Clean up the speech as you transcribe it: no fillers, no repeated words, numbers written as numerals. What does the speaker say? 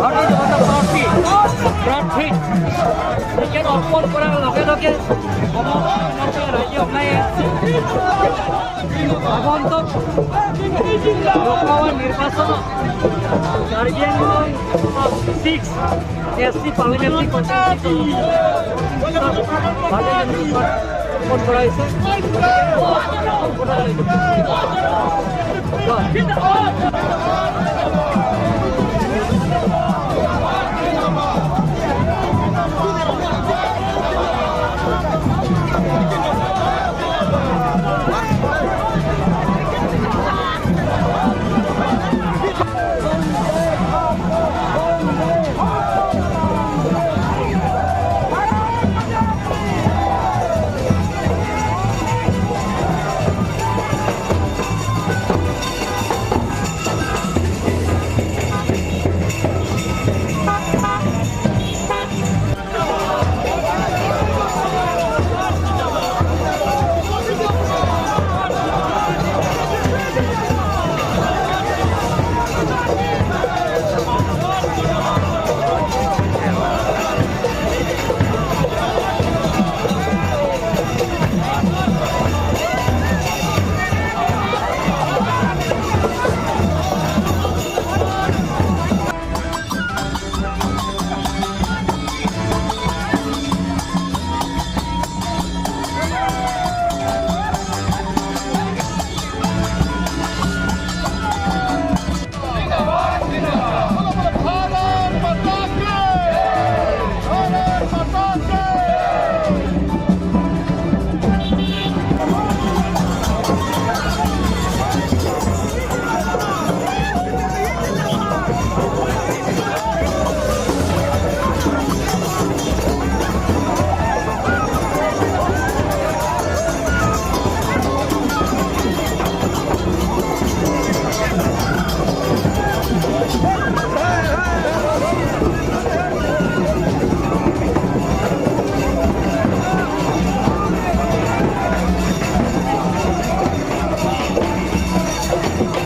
ভাৰতীয় জনতা পাৰ্টী প্ৰাৰ্থীক টিকেট অৰ্পণ কৰাৰ লগে লগে সমগ্ৰ ৰাজ্য আগন্তুক লোকসভা নিৰ্বাচনত কাৰ্বি আংলং 6 SC parliamentary ভাৰতীয় জনতা পাৰ্টী অৰ্পণ কৰা হৈছে। গতিকে সম্পূৰ্ণ।